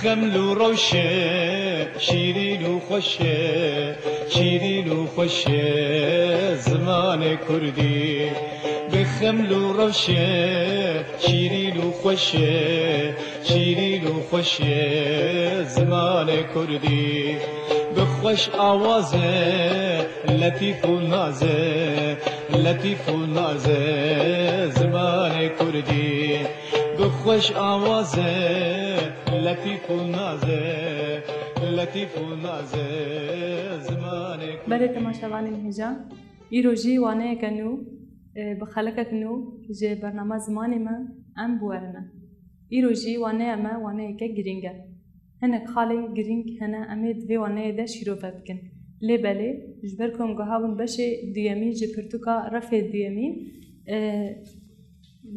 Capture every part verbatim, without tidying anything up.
Xeml û rewşe, şîrîn û xweşe, şîrîn û xweşe zimanê kurdî. Bi xeml û rewşe, şîrîn û xweşe, şîrîn û xweşe zimanê kurdî. Bi xweş awaze, letîf û naze, letîf û naze zimanê kurdî. Bi xweş awaze, letîf û naze, letîf û naze zimanê kurdî. Belê temaşevanên hêja, îro jî waneyeke nû, e, bi xelekek nû ji bernama zimanê me em bi we re ne. Îro jî waneya me waneyeke girîng e. Hinek xalên girîng hene em ê di vê waneyê de şîrove bikin. Lê belê, ji ber ku em guha bûn beşê duyemîn ji pirtûka refê duyemîn, e,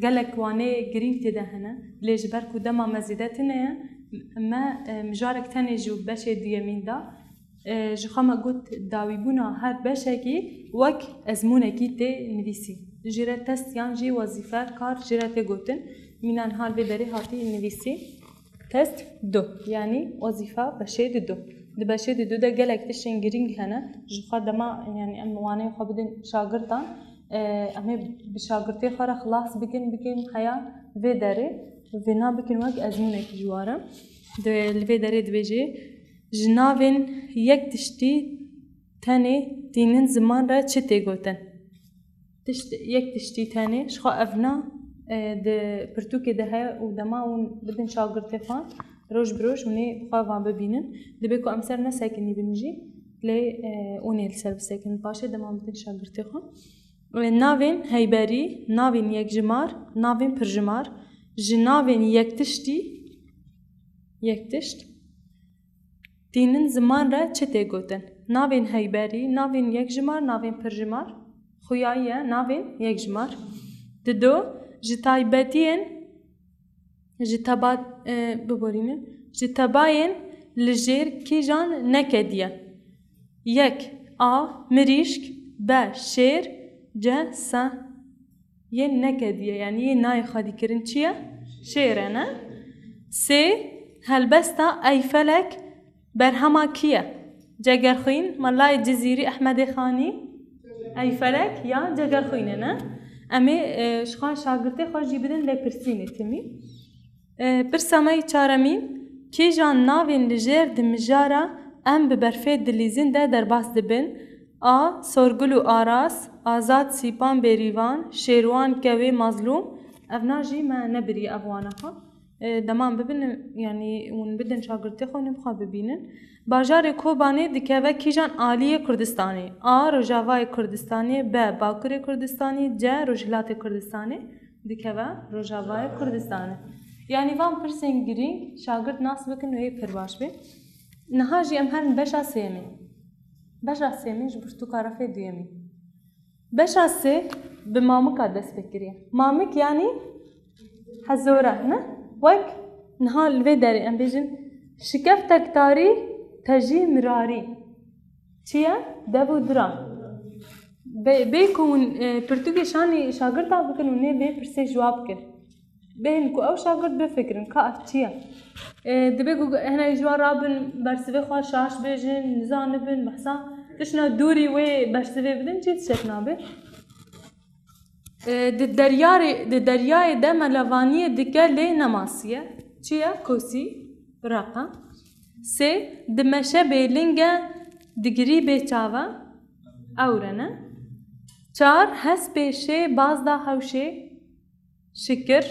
gelek waneyê girîng tê de hene. Lê ji ber ku dema me zêde tune ye, me, e, mijarek tenê ji beşê duyemîn da. E, ji xwe me got dawîbûna her beşekî wek ezmûnekî tê nivîsî. Jê re test yan jî wezîfe, kar jê re tê gotin. Mîna niha li vê derê hatî nivîsî. Test du, yanî wezîfa beşê didu. Di beşê didu de gelek tiştên girîng hene. Ji xwe dema, yanî em waneyê xwe bidin şagirtan, e, em ê bi şagirtê xwe re xilas bikin, bikin heya vê derê. Vêna bikin wek ezmûnekî ji ware. Di, li vê derê dibêjê, ji navên yek tiştî tenê tînin ziman re çi tê gotin? Tişt, yek tiştî tenê, ji xwe evna, e, di pirtûkê de heye û dema hûn bidin şagirtê xwe, roj bi roj hûn ê bi xwe van bibînin. Dibe ku em ser nesekinî bin jî, lê, e, hûn ê li ser bisekinin. Paşê dema bidin şagirtê xwe. E, navên heyberî, navên yekjimar, navên pirjimar, ji navên yektiştî, yektişt, tînin ziman re çi tê gotin? Navên heyberî, navên yekjimar, navên pirjimar. Xuya ye, navên yekjimar. Dido, ji taybetiyên, ji teba-, e, biborîne, ji tebayên li jêr kîjan nekediye? Yek, A, mirîşk, B, şêr, C, se. Yên nekediye, yanî yên nayê xwedîkirin çi ye? Şêr e, ne? Sê, helbesta Ey Felek berhema kî ye? Cegerxwîn, Melayê Cizîrî, Ehmedê Xanî, Ey Felek ya Cegerxwîn e, ne? Em ê, e, ji xwe şagirtê xwe jî bidin lêpirsînê timî. E, pirsa me yê çaremîn, kîjan navên li jêr di mijara Em bi berfê dilîzin de derbas dibin? A, Sorgul û Aras, Azad, Sîpan, Bêrîvan, Şêrwan, Kewê, Mazlûm. Evna jî me nebiriye ev wana xwe. E, dema em bibin, yanî hûn bidin şagirtê xwe, hûn ê bi xwe bibînin. Bajarê Kobanê dikeve kîjan aliyê Kurdistanê? A, Rojavayê Kurdistanê, B, Bakurê Kurdistanê, C, Rojhilatê Kurdistanê. Dikeve Rojavayê Kurdistanê. Yanî van pirsên girîng şagirt nas bikin û ê pir baş bê. Niha jî em herin beşa sêyemîn. Beşa sêyemîn ji pirtûka refê duyemîn. Beşa sê bi mamika dest pê kiriye. Mamik yanî hezora, ne? Wek niha li vê derê em bêjin şikeftek tarî, tejî mirarî. Çi ye? Dev û dira. Bê, bê ku hûn, e, pirtûkê şanî şagirta bikin û nê vê pirsê ji wa bikin. Bê hin ku ew şagirt bifikirin ka ev çi ye? E, dibe ku hinek ji wa rabin bersivê xwe şaş bêjin, nizanibin, behsa tiştna dûrî wê bersivê bidin, çi tiştek nabe. E, di deryarê, di deryayê de melevaniyê dike lê nemasiye. Çi ye? Kosî, reqe. Sê, dimeşe bê linge, digirî bê çavan. Ewre ne. Çar, hespê şê, bazda hewşê, şikir.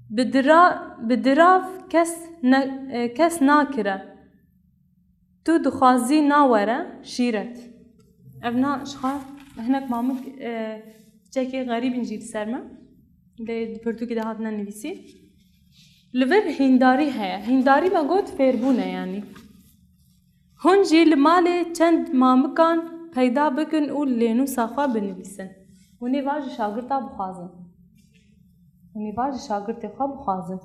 Bi dira-, bi dirav kes ne-, e, kes nakire. Tu dixwazî nawere şîret. Ev na ji xwe hinek mamik, e, çekê xerîbîn jî li ser me. Lê di pirtûkê de hatine nivîsî. Li vir hîndarî heye. Hîndarî me got fêrbûn e yanî. Hûn jî li malê çend mamikan peyda bikin û lênûsa xwe binivîsin. Hûn ê va ji şagirta bixwazin. Hûn ê va ji şagirtê xwe bixwazin.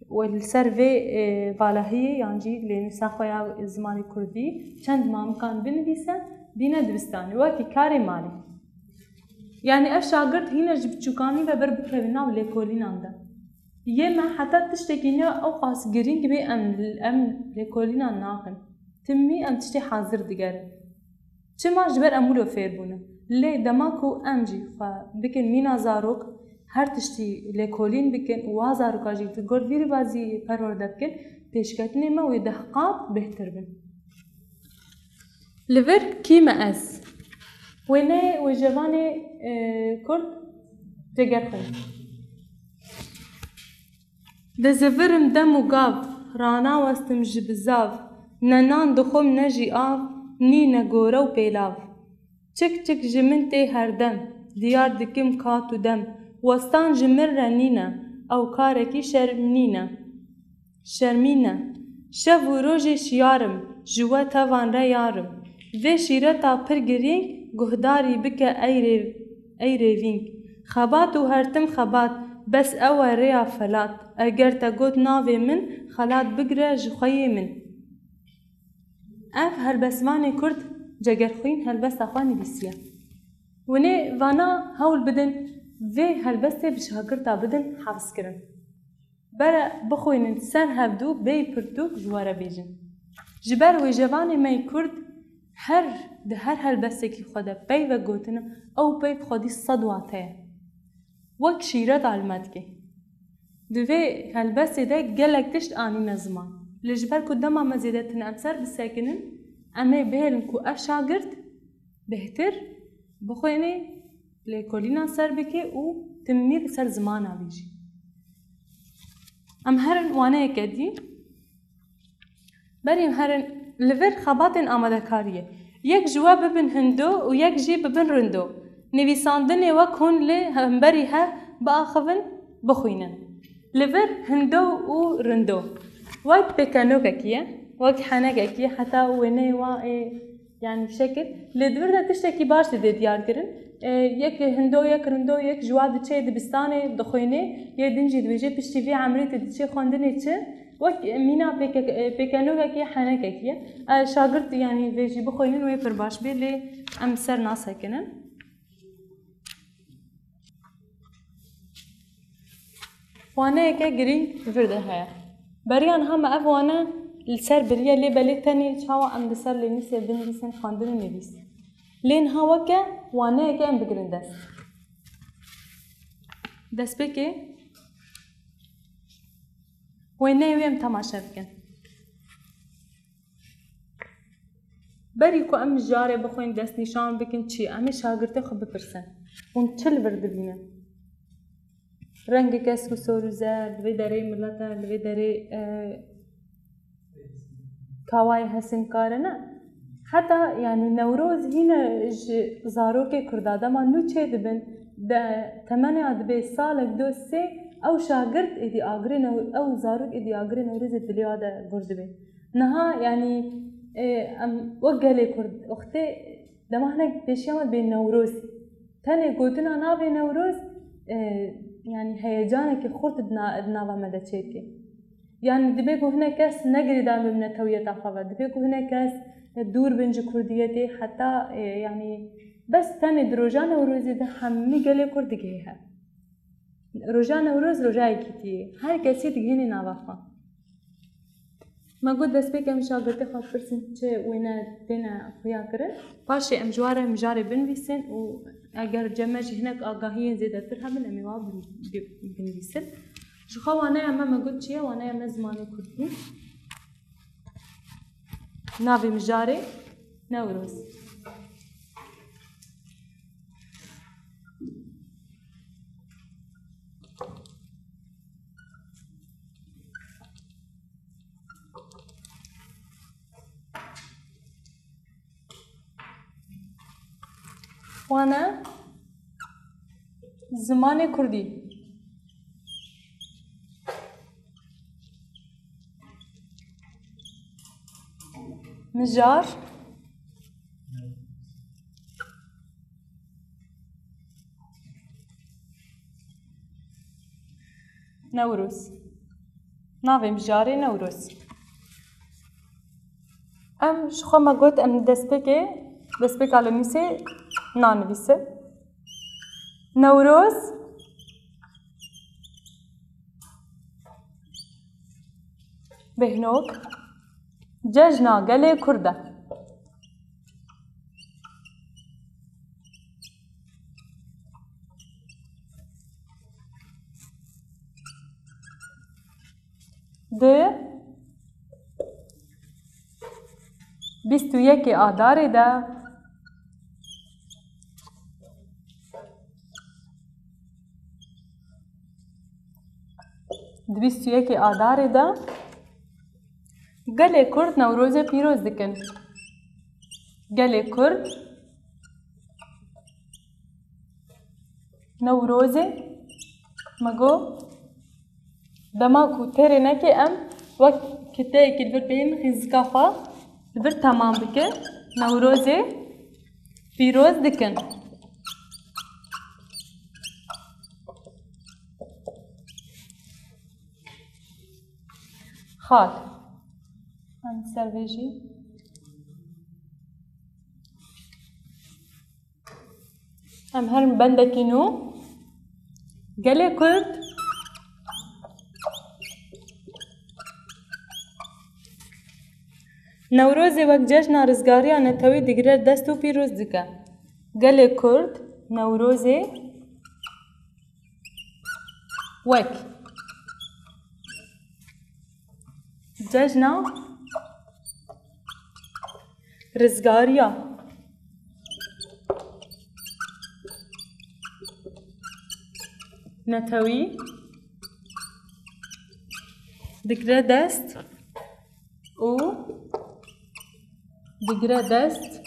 Û li ser vê, e, valahiyê yan jî lênûsa xwe ya zimanê kurdî çend mamikan binivîse, bîne dibistanê, wekî karê malê. Yanî ev şagirt hîne ji biçûkanî ve ber bikeve nav lêkolînan de. Yê me heta tiştekî ne ew qas girîng bê em, em lêkolînan nakin. Timî em tiştê hazir digerin. Çima? Ji ber em wilo fêr bûne. Lê dema ku em jî xwe bikin mîna zarok, her tiştî lêkolîn bikin û wa zaroka jî di gor vî rivazî perwerde bikin, pêşketinê me wê deh qat bêhtir bin. Li vir kî me ez? Wêneyê wêjevanê, e, Kurd Cegerxwîn. Dizivirim dem û gav, ranawestim ji bizav, ne nan dixwim ne jî av, nîne gore û pêlav. Çik çik ji min tê herdem, diyar dikim kat û dem, westan ji min re nîne, ew karekî şermîn e. Şermîn e. Şev û rojê şiyar im, ji we tevan re yar im. Vê şîreta pir girîng, guhdarî bike ey rê-, ey rêvîng. Xebat û her tim xebat, bes ew e rêya felat. Eger te got navê min, xelat bigre ji xweyê min. Ev helbestvanê Kurd Cegerxwîn helbesta xwe nivîsiye. Hûn ê vana hewl bidin, vê helbestê bi şagirta bidin hevzkirin. Bere bixwînin ser hevdû bêyî pirtûk ji we re bêjin. Ji ber wêjevanê me yê Kurd her, di her helbestekî xwe de peyve gotine, ew peyv xwedî sed wate ye. Wek şîreta li me dike. Di vê helbestê de gelek tişt anîne ziman. Lê ji ber ku dema me zêde tune em ser bisekinin, em ê bihêlin ku ev şagirt bêhtir bixwîne, lêkolîna ser bike û timî li ser zimana bêjî. Em herin waneyeke dî. Berî em herin li vir xebatên amadekariyê. Yek ji we bibin hindo û yek jî bibin rindo. Nivîsandinê wek hûn li hemberî hev biaxivin, bixwînin. Li vir hindo û rindo. Wek pêkenokekî ye, wek henekekî ye, heta wêneyê wa ê, yanî şekil. Lê di vir de tiştekî baş didê diyar kirin. Ê, yek hindo, yek rindo, yek ji wa diçe dibistanê dixwînê, yê din jî dibêje piştî vê emrê tu diçe xwendinê çi? Wek mîna pêke-, pêkenokekî ye, henekekî ye. E, şagirt, yanî vê jî bixwînin wê pir baş bê, lê em ser nasekinin. Waneyeke girîng vir de heye. Beriya niha me ev wane li ser biriye, lê belê tenê çawa em li ser lênûsê binivîsin xwendin û nivîs. Lê niha weke waneyeke em bigirin dest. Destpêkê wêneyê wê em temaşe bikin. Berî ku em mijarê bixwîn, destnîşan bikin çi, em ê şagirtê xwe bipirsin. Hûn çi li vir dibînin? Rengê kesk û sor û zer, li vê derê milet e, li vê derê, e, kawayê hesinkar e, ne? Heta, yanî, Newroz hîne ji zarokê Kurda dema nû çêdibin, de, temenê ya dibê salek, du, sê, ew şagirt êdî agirê New-, ew zarok êdî agirê Newrozê dilê ya de gur dibe. Niha, yanî, e, em wek gelê Kurd, wextê dema hinek pêşiya me dibê Newroz. Tenê gotina navê Newroz, e, yanî heyecanekî xurt di na-, di nava me de çêdike. Yanî dibe ku hinek kes ne girêdan bibine tewiyeta xwe ve. Dibe ku hinek kes, e, dûr bin ji kurdiyetê, heta, e, yanî bes tenê di roja Newrozê de hemî gelê Kurd digihê hev. Roja Newroz rojayekî tî ye. Her kesî digihînê nava xwe. Me got destpêkê em şagirtê xwe bipirsin çi wêne têne xuya kirin. Paşê em ji wan re mijarê binivîsin û eger cem me jî hinek agahiyên zêdetir hebin, em ê wa bin-, bi-, binivîsin. Ji xwe waneya me, me got çi ye? Waneya me zimanê kurdî. Navê mijarê Newroz. Wane zimanê kurdî. Mijar. Newroz. Navê mijarê Newroz. Em ji xwe me got em destpêkê, destpêka li nûsê nanivîsin. Newroz. Bêhnok, cejna gelê Kurd e. Di bîst û yekê Adarê de, di bîst û yekê Adarê de gelê Kurd Newrozê pîroz dikin. Gelê Kurd Newrozê, me got, dema ku têrê neke, em wek kiteyekî li vir bêjin, xîzika xwe li vir temam bikin. Newrozê pîroz dikin. Xal. Em ser vê jî. Em herin bendekî nû. Gelê Kurd Newrozê wek cejna rizgariya netewî digire dest û pîroz dike. Gelê Kurd Newrozê wek cejna rizgariya netewî digre dest û digre dest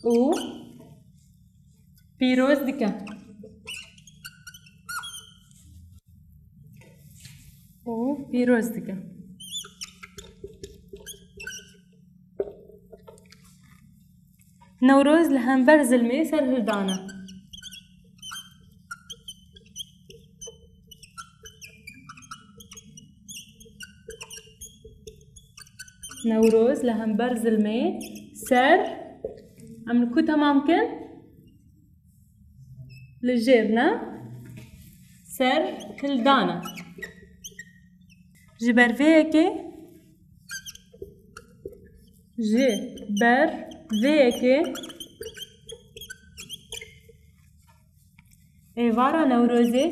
û pîroz dike. Û pîroz dike. Newroz li hember zilmê serhildana. Newroz li hember zilmê ser, em li ku temam kin? Li jêr ne? Ser hildana. Ji ber vê yekê, ji ber vê yekê êvara Newrozê,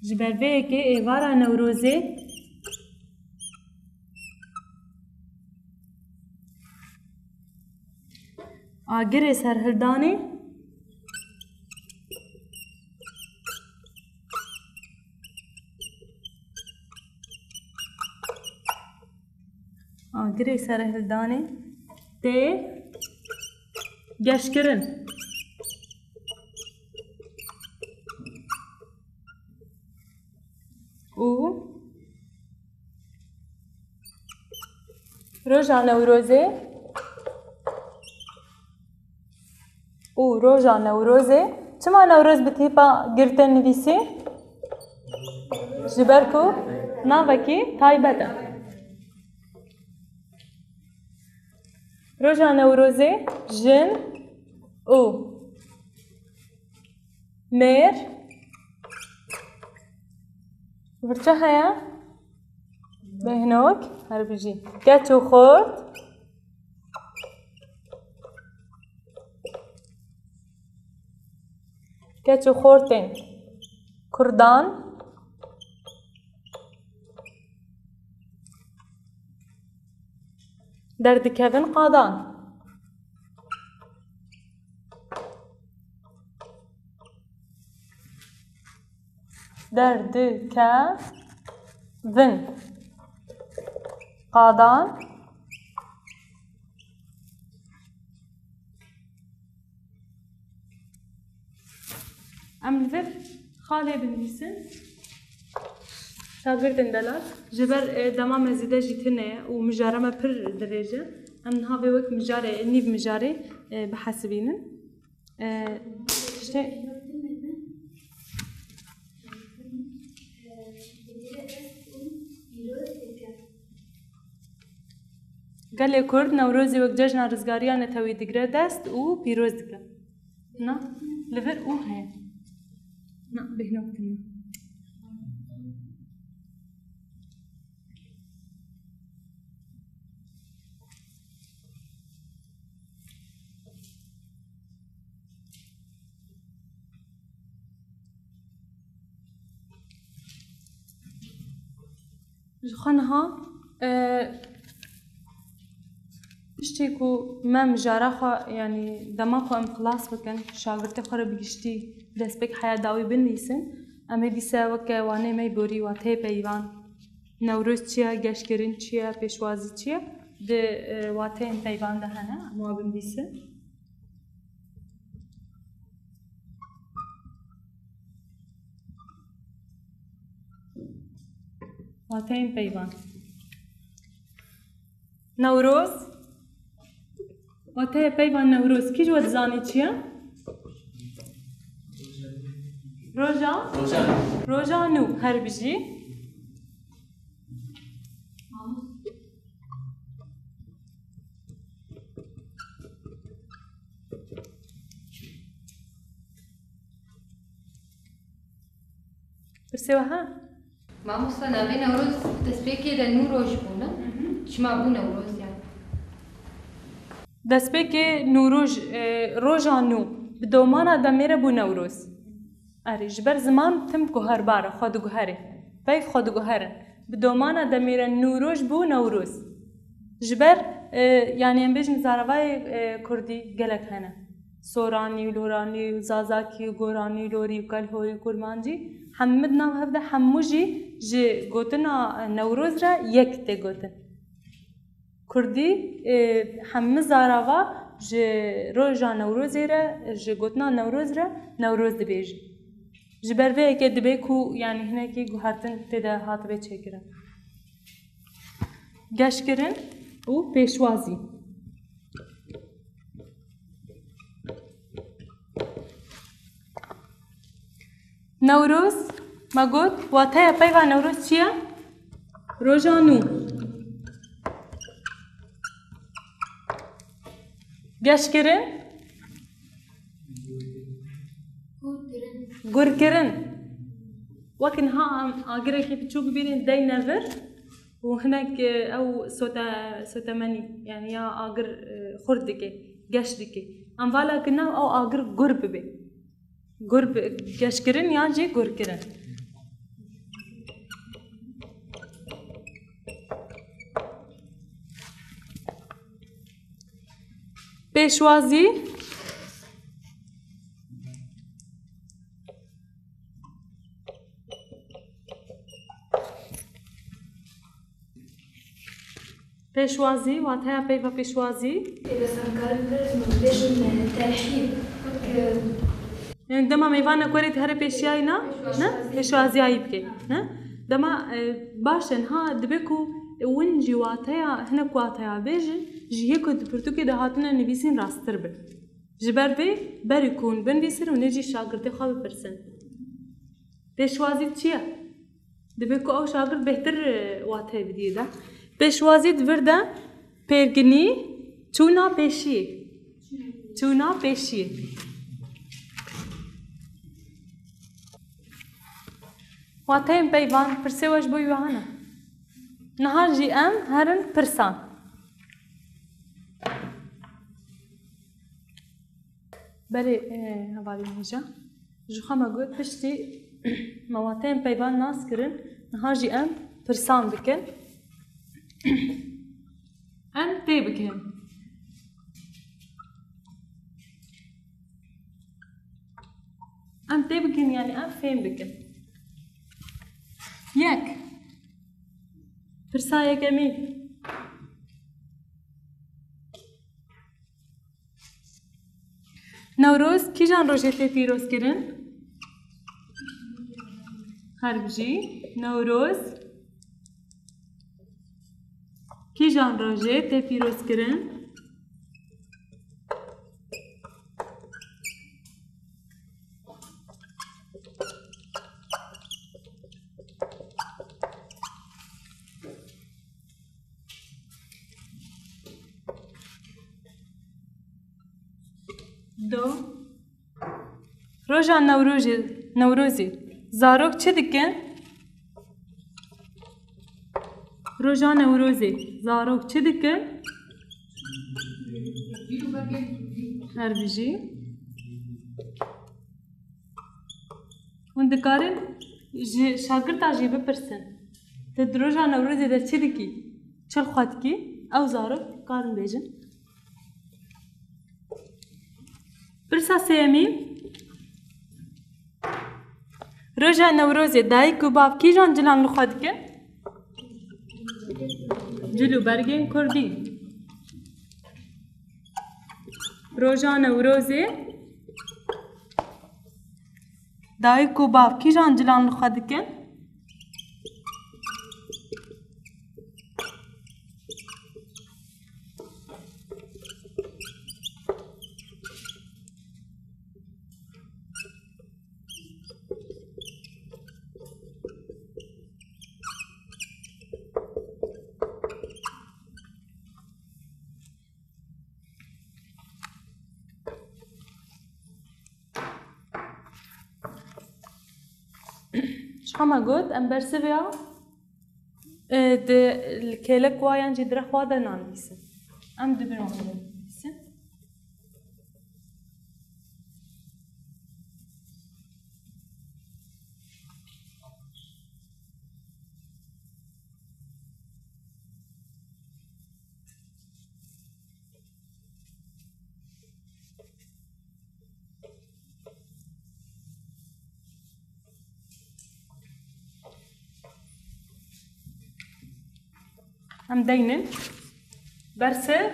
ji ber vê yekê êvara Newrozê agirê serhildanê Agirê serhildanê tê geşkirin û roja Newrozê û roja Newrozê. Çima Newroz bi tîpa girtin nivîsî? Ji ber ku navekî taybet e. Roja Newrozê jin û mêr vir çi heye? Bêhnok, her bijî. Keç û xort. Keç û xortên Kurdan derdikevin qadan. Derdikevin qadan. Em li vir xalê binivîsin. Şagirdên delal, ji ber, e, dema me zêde jî tune ye û mijara me pir dirêj e, em niha vê wek mijarê, nîv mijarê, e, bihesibînin. E, tiştê Gelê Kurd Newrozê wek cejna rizgariya netewî digre dest û pîroz dike. Na, li vir û heye. Na, bêhna tune. Ji xwe niha, e, piştî ku me mijara xwe, yanî dema ku em xilas bikin, şagirtê xwe re bi giştî destpêk heya dawî binivîsin, em ê dîse weke wanê me yî borî, wateyê peyvan, Newroz çi ye, geşkirin çi ye, pêşwazî çi ye, di, e, wateyên peyvan de hene, em wan binivîsin. Wateyên peyvan. Newroz. Wateya peyva Newroz. Kî ji we dizanî çi ye? Roja? Roja nû. Roja nû. Her bijî. Pirsê we ha? Mamosta, navê Newroz destpêkê de nû roj bû, ne? Hı hı. Çima bû Newroz yani? Destpêkê nû roj, e, roja nû. Bi domana demê re bû Newroz. Erê, ji ber ziman tim guherbar e, xwe diguherê. Peyv xwe diguherin. Bi domana demê re nû roj bû Newroz. Ji ber, e, yanî em bêjin zaravayê, e, kurdî gelek hene. Soranî û loranî û zazakî û goranî û lorî û kelhorî û kurmancî, hemû di nav hev de hemû jî ji gotina Newroz re yek tê gotin. Kurdî, e, hemû zarava ji roja Newrozê re, ji gotina Newroz re Newroz dibêjin. Ji ber vê yekê dibe ku, yanî hinekî guhertin tê de hatibe çêkirin. Geşkirin û pêşwazî. Newroz, me got, wateya peyva Newroz çi ye? Roja nû. Geşkirin? Gurkirin. Wek niha em agirekî biçûk bînin deyne vir û hinek, e, ew sote-, sotemenî, yani ya agir, e, xurt dike, geş dike. Em vala kirina ew agir gur bibe. Gur bi-, geşkirin yan jî gurkirin. Pêşwazî. Pêşwazî, wateya peyva pêşwazî. Ê, bes em karin bibêjin, e, terhîb. Wek, e, Yani dema mêvanek were tu here pêşiyayî na? Ne? Pêşwaziyayî bike. Ne? Dema, e, baş e, niha dibe ku win jî wateya, hinek wateya bêjin, ji yê ku di pirtûkê de hatine nivîsîn rasttir be. Ji ber vê berî ku hûn binivîsin, hûn ê jî şagirtê xwe bipirsin. Pêşwazî çi ye? Dibe ku ew şagird bêhtir, e, wateyê bidiyê de. Pêşwazî di vir de pêrginî, çûna pêşiyê. Çûna pêşiyê. Wateyên peyvan, pirsê we ji bo wî hene? Niha jî em herin pirsan. Berê, e, hevalên hêja. Ji xwe me got piştî me wateyên peyvan nas kirin, niha jî em pirsan dikin. Em tê bikin. Em tê bikin, yani em fêm bikin. Yek. Pirsa yekemîn. Newroz kîjan rojê tê pîrozkirin? Her bijî. Newroz kîjan rojê tê pîrozkirin? Do. Roja Newrojê, Newrozê zarok çi dikin? Roja Newrozê zarok çi dikin? Her bijî. Hûn dikarin ji şagirta jî bipirsin. Tu di roja Newrozê de çi dikî? Çi li xwe dikî? Ew zarok karin bêjin. Pirsa sêyemî. Roja Newrozê dayik û bav kîjan cilan li xwe dikin? Cil û bergên kurdî. Roja Newrozê dayik û bav kîjan cilan li xwe dikin? Çima me got, em bersiviya, e, di, li kêlek wa yan jî direk wa de nanivîsin. Em di bin wan de nivîsin. Em deynin. Bersiv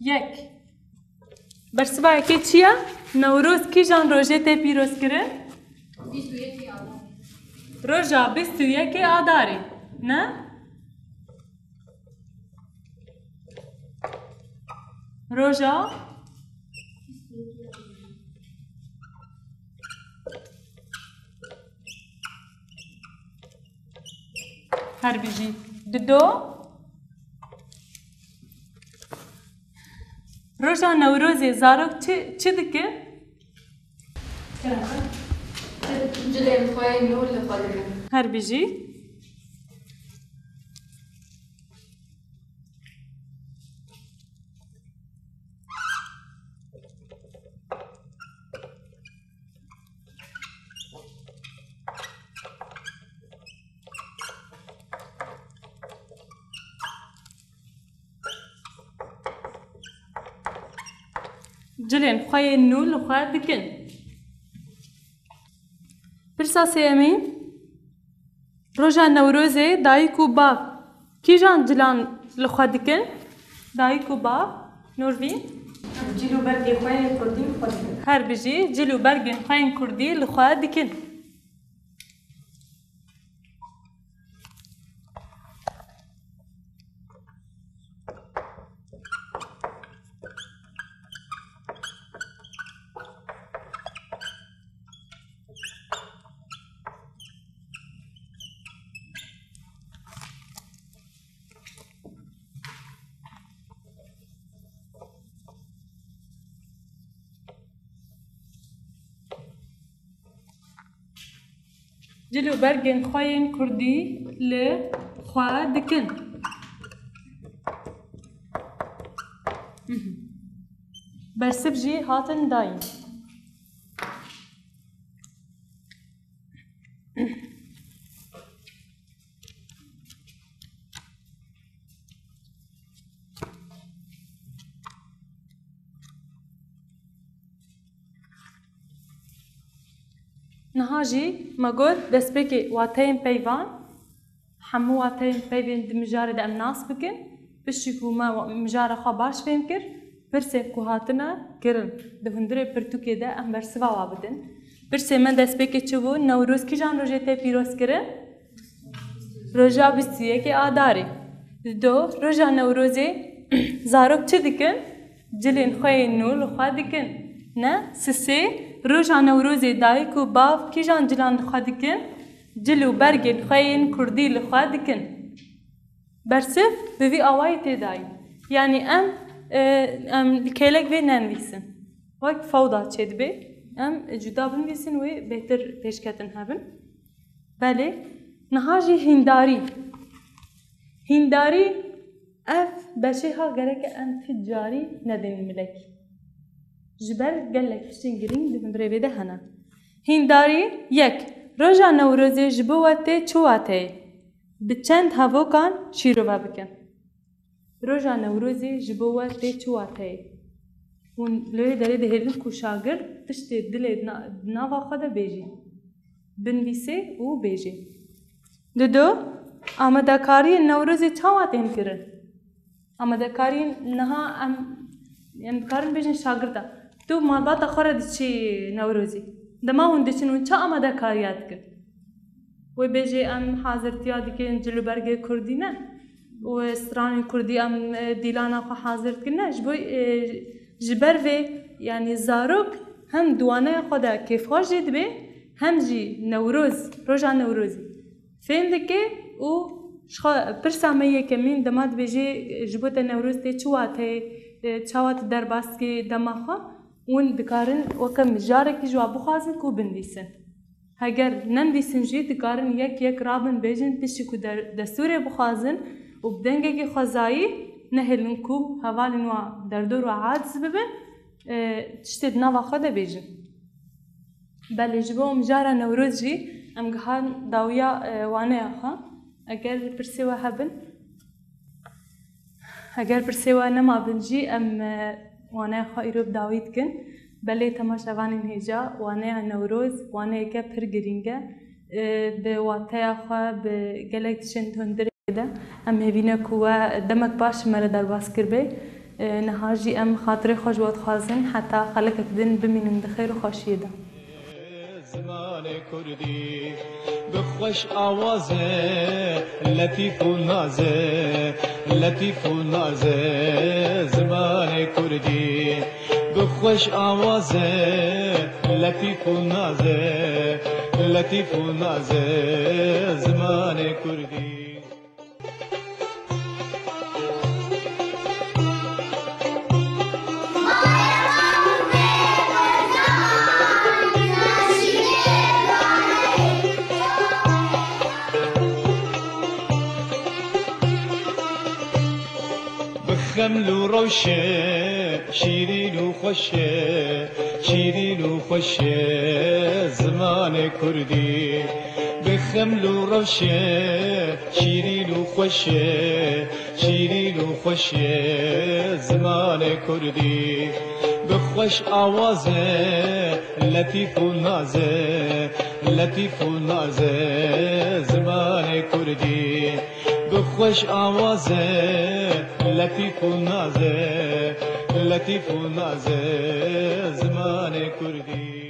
yek. Bersiva yekê çi ye? Newroz kîjan rojê tê pîrozkirin? Bîst û yekê Adarê. Roja bîst û yekê Adarê. Ne? Roja? Her bijî. Dido. Roja Newrozê zarok çi, çi dikin? Cilên xwe yên nû li xwe dikin. Her bijî. Cilên xwe yên nû li xwe dikin. Pirsa sêyemîn, roja Newrozê dayik û bav kîjan cilan li xwe dikin? Dayik û bav, Nûrvîn? Cil û bergê xwe yên kurdî li xwe dikin. Her bijî, cil û bergên xwe yên kurdî li xwe dikin. Cil û bergên xwe yên kurdî li xwe dikin. Bersiv jî hatin dayîn. Niha jî me got destpêkê wateyên peyvan, hemû wateyên peyvên di mijarê de em nas bikin. Piştî ku me wa-, mijara xwe baş fêm kir, pirsên ku hatine kirin di hundirê pirtûkê de em bersiva wa bidin. Pirsê me destpêkê çi bû? Newroz kîjan rojê tê pîrozkirin? Roja bîst û yekê Adarê. Dido, roja Newrozê zarok çi dikin? Cilên xwe yên nû li xwe dikin. Ne? Sisê, roja Newrozê dayik û bav kîjan cilan li xwe dikin? Cil û bergên xwe yên kurdî li xwe dikin. Bersiv bi vî awayî tê dayîn. Yanî em, e, em kêlek vê nenivîsin. Wek fewda çêdibe, em cuda binivîsin wê bêhtir pêşketin hebin. Belê, niha jî hîndarî. Hîndarî, ev beşê ha gereke em ti carî nedin milek. Ji ber gelek tiştên girîng di hundirê vê de hene. Hîndarî, yek, roja Newrozê ji bo we tê çi wateyê? Bi çend hevokan şîrove bikin. Roja Newrozê ji bo we tê çi wateyê? Hûn li wê derê dihêlin ku şagird tiştê dilê di na-, di nava xwe de bêjî. Binivîsê û bêjî. Dido, amadekariyên Newrozê çawa tên kirin? Amadekariyên niha em, em dikarin bêjin şagirda. Tu malbata xwe re diçî Newrozî. Dema hûn diçin, hûn çi amadekariya dikin? Wê bêjê em hazirtiya dikin cilûbergê kurdî ne. Wê stranên kurdî em, e, dîlana xwe hazir dikin ne. Ji bo, e, ji ber vê, yanî zarok hem di waneya xwe de kêfxweş jî dibe, hem jî Newroz, roja Newrozî fêm dike û ji xwe pirsa me yekemîn dema dibêje, ji bo te Newroz tê çi wateyê, e, çawa tu derbas dikî dema xwe, hûn dikarin weke mijarekî ji wa bixwazin ku binivîsin. Heger nenivîsin jî dikarin yek yek rabin bêjin tiştî ku der-, destûrê bixwazin û bi dengekî xwezayî nehêlin ku hevalên wa derdor û aciz bibin, e, tiştê di nava xwe de bêjin. Belê, ji bo mijara Newroz jî em gihan dawiya, e, waneya xwe. Eger pirsê we hebin, eger pirsê we nema bin jî em, e, waneya xwe îro bi dawî dikin. Belê temaşevanên hêja, waneya Newroz waneyeke pir girîng e. E, bi wateya xwe, bi gelek tiştên hundirê de. Em hêvî ne ku we demek paş ji me re derbas kiribê. E, niha jî em xatirê xwe ji we dixwazin, heta xelekek din bimînin di xêr û xweşiyê de. Zimanê kurdî bi xweş awaze, letîf û naze, letîf û naze. Zimanê kurdî bi xweş awaze, letîf û naze, letîf û naze. Zimanê kurdî. Bi xeml û rewşe, şîrîn û xweş e, şîrîn û xweş e zimanê kurdî. Bi xeml û rewşe, şîrîn û xweş e, şîrîn û xweş e zimanê kurdî. Bi xweş awaze, letîf û naze, letîf û naze zimanê kurdî. Bi xweş awaze, letîf û naze, letîf û naze zimanê kurdî.